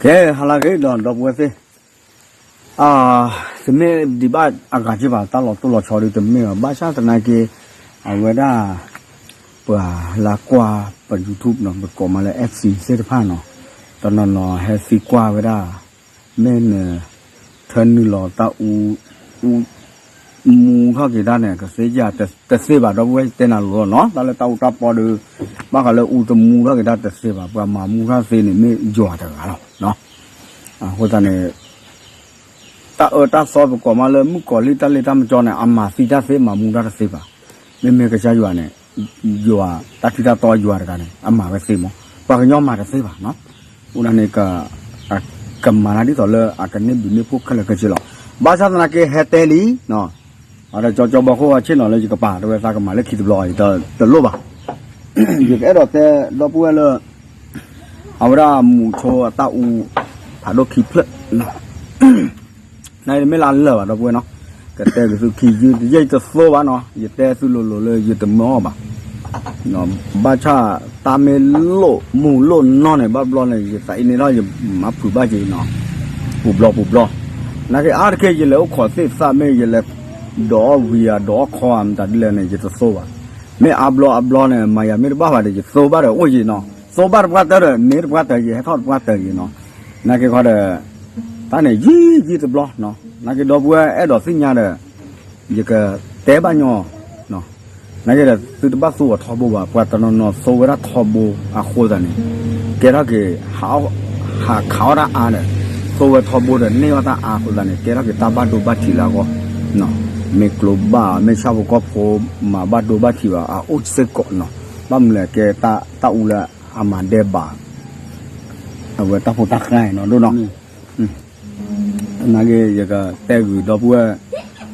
ကဲ ဟါလၢအဂ့ၤဒီး ဒီပုၢ်ဝဲၢ်သ့ၣ်, တမ့ၢ်ဒံးဘၣ်အဂၤက့ဘၣ် တၢ်လီၤတိၢ်လီၤဆီဒုးတမ့ၢ်ဘၣ် ဘၣ်ဆၣ်သနာ်က့ အဝဲဒၣ် ပှၤလၢကွၢ်ပ YouTube နီၤ ပကိးမးလၢ FC သ့ၣ်တဖၣ်နီၤ, တနီၤနီၤဟဲသံကွၢ်ဝဲဒၣ် မ့ၢ်န ထၢနုာ်လီၤတၢ်အူ အူ မူထီၣ်က့ၤတၢ်န့ၣ် ကသ့ဧါ တသ့ဘၣ် ဒီပုၢ်ဝဲၢ် တဲနၤလိၤလီၤနီၤ, တၢ်လၢတၢ်အူတၢ်ပီဒီး ဘၣ်ဃးလၢအူတမူထီၣ်က့ၤတၢ်တသ့ဘၣ်, ပှၤမၤမူထီၣ်သ့န့ၣ် မ့ၢ်ယွၤတဂၤလီၤ. အဃိသတးန့ၣ် တၢ်အၢတၢ်သီပကိးမးလၢမုၣ်ကီၤလံၢ်တၢ်လ့ၢ်တၢ်မကၠီန့ၣ် အမၤသံတၢ်သ့ မၤမူတၢ်တသ့ဘၣ်. မ့မ့ၢ်ကစၢ်ယွၤန့ၣ် ယွၤတၢ်ထံတၢ်တီယွၤတဂၤန့ၣ် အမၤဝဲသ့မး, ပှၤကညီမၤတသ့ဘၣ်နီၤ. အဃိန့ၣ် ကမၤတၢ်ဒ်သိးလၢအကန့ၢ်ဘျုးန့ၢ်ဖှိၣ်ခဲလၢာ်ခဲဆ့လီၤ. ဘၣ်ဆၣ်သနာ်က့ဟဲတဲလံနီၤ, ဒီးကၠီကၠီဘီခိၣ်ဆ့ၣ်နီၤလၢယကပၤ တဝဲသးကမၤလၢခံတဘျီ ယတလိၣ်ဘၣ်. ယကအဲၣ်ဒိးတဲဒီပုၢ်ဝဲၢ်လၢ အဝဲဒၣ်မူဆိအတၢ်အူ ဖးဒိၣ်ခံဖျၢၣ်နီၤ နမ့ၢ်လၢလၢာ်ဘၣ် ဒီပုၢ်ဝဲၢ်နီၤ, ကတဲက့ၤသုခံ ယတသိဘၣ်နီၤ, ယတဲသုလိၤလိၤလၢယတမၢအီၣ်ဘၣ်. ဘၣ်ဆၣ်တၢ်မ့ၢ်လိၣ်မူလိၣ်နီၢ်န့ၣ် ဘၣ်ဘျီန့ၣ် ယသးအံၤန့ၣ်ထီၣ် ယမၤဖုးဘၣ်က့ၤနီၤ, ပူၤဘျီပူၤဘျီ, နာ်က့အါတက့ၢ် ယလဲၤအိၣ်ခိးသ့ၣ်သၣ်မ့ၢ်ယလဲၤ ဒိးအီၣ်ဝံၤဧါ ဒိးအီၣ်ခီဧါ မတၤဒ်လဲၣ်န့ၣ် ယတသိဘၣ်. မ့ၢ်အါဘျီအဘျီန့ၣ် မၤယၤမ့ၢ်တဘၣ်ဘၣ်ဒီး ယသိဘၣ်ဒီးအိၣ်ယံၤနီၤ, သိဘၣ်တပှၢ်တၢၢ်ဒီး န့ၢ်တပှၢ်တၢၢ်ယံၤ ဟဲထီၣ်တပှၢ်တၢၢ်ယံၤနီၤ, နာ်က့ခီဒီး တၢ်န့ၣ်ယံာ်ယံာ်တဘျီနီၤ, နာ်က့ဒီပုၢ်ဝဲၢ်အဲၣ်ဒိးသ့ၣ်ညါဒီး ယကတဲဘၣ်ညီ နာ်က့ဒီးသုတဘၣ်သိအီၤထီဘိဘၣ်, ပှၤတနီၤနီၤသိဝဲဒၣ်ထီဘိအဃိသတးန့ၣ် ကဲထီၣ်က့ၤ ဟးခးအီၣ်တၢ်အါဒီး သိဝဲထီဘိဒီးန့ၢ်အီၣ်တၢ်အါအဃိသတးန့ၣ် ကဲထီၣ်က့ၤတၢ်ဘၣ်ဒိဘၣ်ထံးလၢအဂီၢ်, မ့ၢ်ကျိဘၣ် မ့ၢ်ဆၣ်ဖိကီၢ်ဖိ မၤဘၣ်ဒိဘၣ်ထံးဘၣ် အအိၣ်စ့ၢ်ကီးနီၤ, ဘၣ်မနုၤလဲၣ်ကဲတၢ်အူလၢအမၤဒဲးဘး အဝဲတၢ်ဖိတၢ်ဃၢ်နီၤဒိၣ်နီၤ, နာ်က့ယကတဲဂုာ်ဒီပုၢ်ဝဲၢ်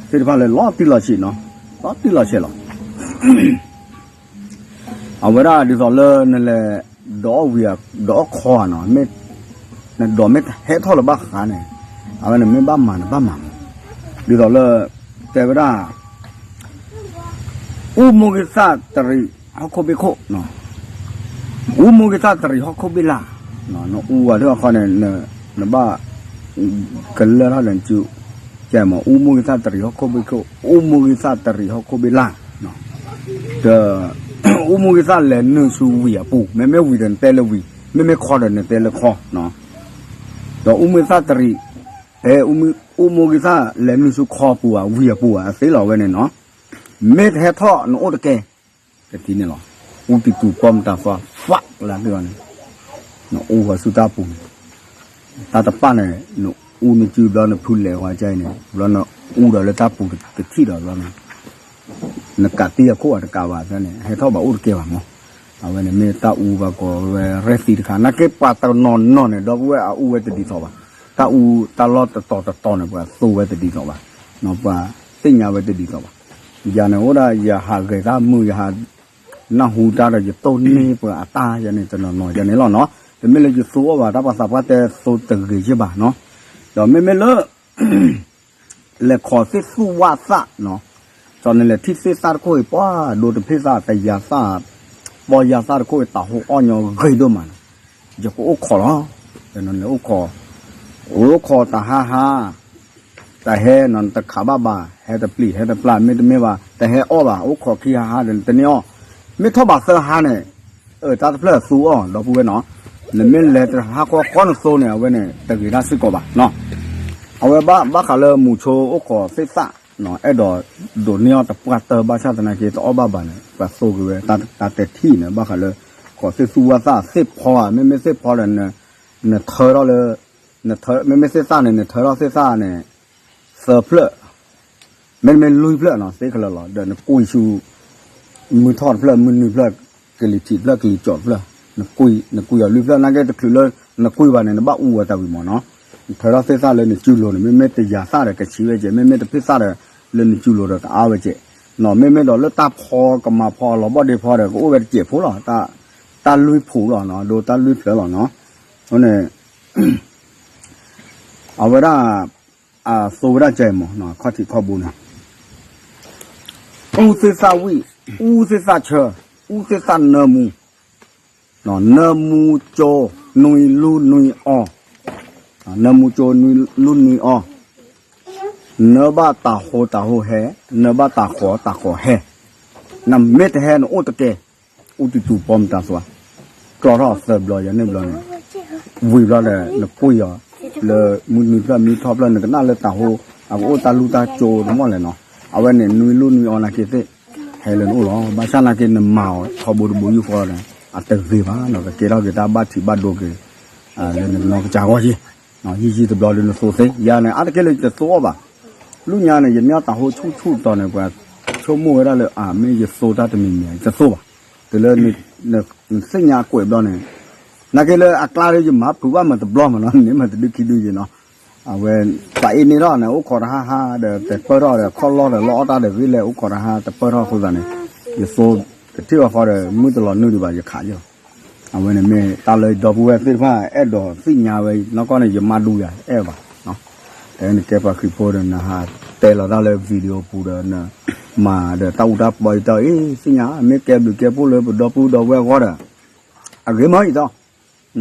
သ့ၣ်တဖၣ်လၢလီၤတံၢ်လီၤဆဲးနီၤ, လီၤတံၢ်လီၤဆဲးလီၤ. အဝဲဒၣ်ဒ်သိးလၢနလဲၤ ဒိးအီၣ်ဝံၤ ဒိးအီၣ်ခီဧါနီၤ, မ့ၢ် နဒိးမ့ၢ်ဟဲထီၣ်လၢၤဘၣ်ဃးန့ၣ် အဝဲန့ၣ်မ့ၢ်ဘၣ်မၤန့ၣ်ဘၣ်မၤမး, ဒ်သိးလၢ တဲဝဲဒၣ် အူမိၢ်ဂ့ၤသၣ်တရံးဟီၣ်ခိၣ်ဘ့ၣ်ခိၣ်, အူမိၢ်ဂ့ၤသၣ်တရံးဟီၣ်ခိၣ်ဘ့ၣ်လၢ်, နအူဝဲဒၣ်အခီန့ၣ် နဘၣ် ကလၢထီၣ်ဒီးနစု ကဲမး အူမိၢ်ဂ့ၤသၣ်တရံးဟီၣ်ခိၣ်ဘ့ၣ်ခိၣ် အူမိၢ်ဂ့ၤသၣ်တရံးဟီၣ်ခိၣ်ဘ့ၣ်လၢ်, ဒီး အူမိၢ်ဂ့ၤသၣ်လဲၤနုာ်ဆူဝံၤအပူၤ မ့မ့ၢ်ဝံၤဒီးနတဲလၢဝံၤ မ့မ့ၢ်ခီဒီးနတဲလၢခီ, ဒီးအူမိၢ်ဂ့ၤသၣ်တရံး ဖဲ အူမိၢ်ဂ့ၤသၣ်လဲၤနုာ်ဆူခီပူၤဧါ ဝံၤအပူၤဧါ အသ့လီၤဝဲန့ၣ်နီၤ, မ့ၢ်တဟဲထီၣ်နအိၣ်တကဲ တထံၣ်န့ၣ်လီၤ, အူတံတူၤပီမတၤသီ ဖးလၢအဂ့ၢ်အီၤန့ၣ် နအိၣ်ဝဲဆူတၢ်ပူၤန့ၣ် တၢ်တပာ်န့ၣ် နအူနစုဘျီနဖုလဲၤဝဲကအံၤန့ၣ် ဘျီနအူဒီးလၢတၢ်ပူၤတထံၣ်ဒီးဘျီန့ၣ် နကးတံၢ်အခိၣ်အတကးဘၣ်န့ၣ် ဟဲထီၣ်ဘၣ်အိၣ်တကဲဘၣ်မး, အဝဲန့ၣ်မ့ၢ်တၢ်အူဘၣ်ကီးဝဲရဲၣ်သံတခါ နာ်က့ပှၤတနီၤနီၤန့ၣ် ဒီပုၢ်ဝဲၢ်အအူဝဲတဒ်သိးဘၣ်, တၢ်အူတၢ်လီၢ်တတီၤတတီၤန့ၣ် ပှၤသိဝဲတဒ်သိးဘၣ်, ပှၤသ့ၣ်ညါဝဲတဒ်သိးဘၣ်, ယၤန့ၣ်အိၣ်ဒၣ်ယဟးဂဲၤတၢ်မုာ်ယဟး နၢ်ဟူတၢ်ဒီးယတိၢ်န့ၢ်ပှၤအတၢ်ယၤန့ၣ် တနီၤနီၤယၤန့ၣ်လီၤနီၤ, တမ့ၢ်လၢယသိအီၣ်ဘၣ် တၢ်ပှၤသးပှၢ်တဲသိတဂ့ၤယ့ၢ်ဘၣ်နီၤ, ဒီးမ့မ့ၢ်လၢ လဲၤခိးသ့ၣ်သူၣ်ဝၣ်သၣ်နီၤ, စီၤန့ၣ်လဲၤထံၣ်သ့ၣ်သၣ်တခိၣ်အံၤ ပှၤဒိတဖ့ၣ်သၣ်တယၤသၣ်, ပီယၤသၣ်တခိၣ်အံၤ တၢ်ဟိအီၣ်ညီဂ့ၤဒိၣ်မးန့ၣ်, ယကအိၣ်ခိးလီၤ, အိၣ်ခိး, အိၣ်ခိးတၢ်ဟါဟါ တၢ်ဟဲနီၤနတခးဘၣ်ဘၣ် ဟဲတပျံၤ ဟဲတပျၢ် မ့တမ့ၢ်ဘၣ် တဟဲအီၣ်ဘၣ် အိၣ်ခိးခံဟါဟါဒီးနတန့ၢ်အီၣ်, မ့ၢ်ထီၣ်ဘၣ်သၢဟါန့ၣ်, အတၢ်တဖျၢၣ်သူအီၣ် ဒီပုၢ်ဝဲၢ်နီၤ, နမ့ၢ်လဲၤတဟါခီဃီနသိန့ၣ် အဝဲန့ၣ် တဂ့ၤတၢ်စ့ၢ်ကီးဘၣ်နီၤ, အဝဲဘၣ်ဘၣ်ဃးလၢမူဆိအိၣ်ခိးသ့ၣ်သၣ်နီၤ အဲၣ်ဒိးဒိးန့ၢ်အီၣ်တပှၢ်တၢၢ်ဘၣ်ဆၣ်သနာ်က့ တအီၣ်ဘၣ်ဘၣ်န့ၣ် ပှၤသိက့ၤဝဲ တၢ်တဲထံၣ်န့ၣ် ဘၣ်ဃးလၢ ခိးသ့ၣ်သူၣ်ဝၣ်သၣ်သ့ၣ်ဖီဧါ မ့မ့ၢ်သ့ၣ်ဖီဒီး နထၢထီၣ်လၢ မ့မ့ၢ်သ့ၣ်သၣ်န့ၣ် နထၢထီၣ်သ့ၣ်သၣ်န့ၣ် သၢဖျၢၣ်, မ့တမ့ၢ်လွံၢ်ဖျၢၣ်နီၤ သ့ခဲလၢာ်လီၤ ဒီးနကွံာ်ဆူ မုၢ်ထီၣ်တဖျၢၣ် မုၢ်နုာ်ဖျၢၣ် ကလံၤထံးတဖျၢၣ် ကလံၤကၠီးတဖျၢၣ်, နကွံာ်အီၤလွံၢ်ဖျၢၣ် နာ်က့တချုးလၢ နကွံာ်ဘၣ်န့ၣ် နဘၣ်အူဝဲတၢ်ဝံၤမးနီၤ, နထၢထီၣ်သ့ၣ်သၣ်လၢနစုလိၤန့ၣ် မ့မ့ၢ်တယၤသၣ်ဒီးကဆံးဝဲကဲး မ့မ့ၢ်တဖ့ၣ်သၣ်ဒီး လၢနစုလိၤဒီးကအါဝဲကဲး, မ့မ့ၢ်ဒီးလၢတၢ်ဖီကမၤဖီအလီၤဘီၣ်ဒ့ဖီဒီး ကအိၣ်ဝဲတစဲးဖိလီၤ, တၢ်လွံၢ်ဖှိၣ်လီၤနီၤ ဒိတၢ်လွံၢ်ဖျၢၣ်လီၤနီၤ, အဃိန့ၣ် အဝဲဒၣ် အသိဝဲဒၣ်ကဲမး ခီၣ်ထံးခီၣ်ဘိန့ၣ် အူသ့ၣ်သၣ်ဝံၣ်, အူသ့ၣ်သၣ်ဆၢ, အူသ့ၣ်သၣ်နၢမူ, နၢမူကၠိ, နွံလူနွံအီၤ, နၢမူကၠိနွံလူၢ်နွံအီ, နၢဘၣ်တၢ်ဟိတၢ်ဟိဟဲ, နၢဘၣ်တၢ်ဃီတၢ်ဃီဟဲ, နမ့ၢ်တဟဲနအိၣ်တကဲ, အိၣ်တတုၤပိာ်မတၤသွါ, ကျီထီၣ်သၢဘျီယၤန့ၣ်ဘျီန့ၣ်, ဝံၤဘျီဒီး နကွံာ်အီၤ လၢမုၢ်နွံဖျၢၣ်မံထီၣ်ဖျၢၣ် နကနၣ်လၢတၢ်ဟိ, အကအိၣ်တၢ်လူၢ်တၢ်ကၠိတမီၢ်လဲၣ်နီၤ, အဝဲန့ၣ်နွံလူၢ်နွံအီနာ်က့သ့ၣ်, ဟဲလၢနအိၣ်လီၤ, ဘၣ်ဆၣ်နာ်က့နမၤအီၤထီဘိတဘိယူၢ်ဃီန့ၣ်, အတဂ့ၤဘၣ်နီၤ, ကကဲထီၣ်က့ၤတၢ်ဘၣ်ထံးဘၣ်ဒိက့ၤ လၢနကနီၢ်ကစၢ်ဂီၢ်ယ့ၣ်, ယံာ်ယံာ်တဘျီဒီးနသိသ့, ယၤန့ၣ် အါတက့ၢ်လၢယတသိအီၤဘၣ်, လၢညါန့ၣ် ယမ့ၢ်အီၣ်တၢ်ဟိဆူၣ်ဆူၣ်တီၤန့ၣ် ပှၤဆိကမိၣ်ဝဲဒၣ်လၢ အမ့ၢ်ယသိတၢ်တမံၤမံၤ ယတသိဘၣ်, တုၤလၢ နသ့ၣ်ညါကွဲးဘျီန့ၣ်, နာ်က့လၢအကျါဒီးယမၤဖုးဘၣ်မၤတဘျီမးနီၤ, န့ၣ်မၤတဒုခံဒုယ့ၣ်နီၤ, အဝဲ ပှၤအ့ၣ်န့ၢ်ထီၣ်န့ၣ် အိၣ်ခိးတဟါဟါဒီး တပၢၢ်ထီၣ်ဒီးခီၣ်လီၢ်ဒီးလီအီၣ်တၢ်ဒီးဂ့ၢ်လဲၣ် အိၣ်ခိးတဟါတပၢၢ်ထီၣ်အဃိသတးန့ၣ်, ယသိ ကထံၣ်ဝဲဃီဒီး မုၢ်တလီၤနုာ်ဒံးဘၣ် ယခးယ့ၣ်လီၤ, အဝဲန့ၣ်မ့ၢ်တၢ်လၢဒီပုၢ်ဝဲၢ်သ့ၣ်တဖၣ် အဲၣ်ဒိးသ့ၣ်ညါဝဲ နီၢ်ကီၢ်န့ၣ် ယမါဒူယၤ အဲၣ်ဘၣ် တဲနကဲပှၤခရံာ်ဖိဒီး နဟးတဲလီၤတၢ်လၢ video ပူၤဒီး နမၤဒီးတၢ်အူတၢ်ပီယတၢ်အ့ၣ် သ့ၣ်ညါ မ့ၢ်ကဲဘျုးကဲဖှိၣ်လၢပဒီပုၢ်ဒီဝဲၢ်အဂီၢ်ဒီး အဂ့ၤမး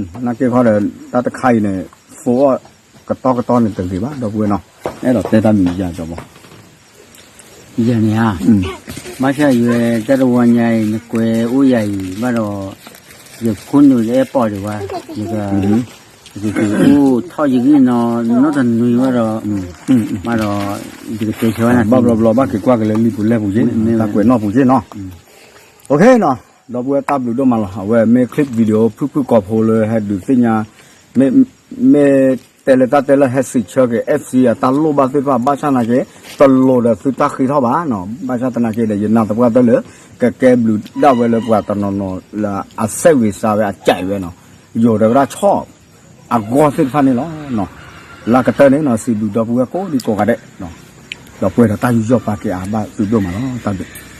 အံၤဒီး နာ်က့ခီဒီး တၢ်တခါအံၤန့ၣ် သိအီၣ်ကတီၢ်ကတီၢ်န့ၣ်တဂ့ၤဘၣ် ဒီပုၢ်ဝဲၢ်နီၤ အဲၣ်ဒိးတဲတၢ်မံၤယၤကီးဘီ ယဲန့ၣ်ဧါ, ဘၣ်ဆၣ်ယွဲတၢ်တဝီညါအံၤ နကွဲးအိၣ်ယၤအံၤ ဘၣ်ဒီး ယခိၣ်နူာ်တအဲၣ်ပီၣ်ဒံးဝဲ, ယက ယကအိၣ်ထီၣ်ယဂံၢ်နီၤ နီၢ်တနွံဘၣ်ဒီး, ဘၣ်ဒီး ယကတဲဆၢဝဲနၤ ဘၣ်ဘျီဘျီဘၣ်က့ၤကွၢ်က့ၤလၢလံာ်ပူၤလဲၢ်ပူၤက့, တၢ်ကွဲးနီၣ်ပူၤက့နီၤ, အိၣ်ခ့နီၤ, ဒီပုၢ်ဝဲၢ်တၢ်ဘျုးဒိၣ်မးလီၤ, အဝဲမ့ၢ် clip video ဖုၣ်ဖုၣ်ကိာ်ဖိလၢဟဲဒုးသ့ၣ်ညါ မ့ၢ်တဲလၢတၢ်တဲလၢဟဲစံးဆၢက့ၤ FC အတၢ်လိၣ်ဘၣ်သ့ၣ်တဖၣ် ဘၣ်ဆၣ်နာ်က့ တလိၣ်ဒီးသုတၢ်ဃ့ထီၣ်ဘၣ်နီၤ, ဘၣ်ဆၣ်သနာ်က့ဒီး ယနာ်သပှၢ်တၢၢ်လၢ ကကဲဘျုးဒၣ်ဝဲလၢပှၤတနီၤနီၤလၢအစဲးဂ့ၤစးဝဲအစဲးဝဲနီၤ, ယိၤဒီးဝဲဒၣ်ဆီၣ် အဂီၢ်သ့ၣ်တဖၣ်န့ၣ်လီၤ, လၢကတၢၢ်န့ၣ်နီၤ စံးဘျုးဒီပုၢ်ဝဲၢ်ကိးဒံကိးဂၤဒဲး, ဒီးပှဲၤဒီးတၢ်ယူးယီၣ်ပာ်က့ၤအါဘၣ်သုဒိၣ်မးလီၤ, တၢ်ဘျုး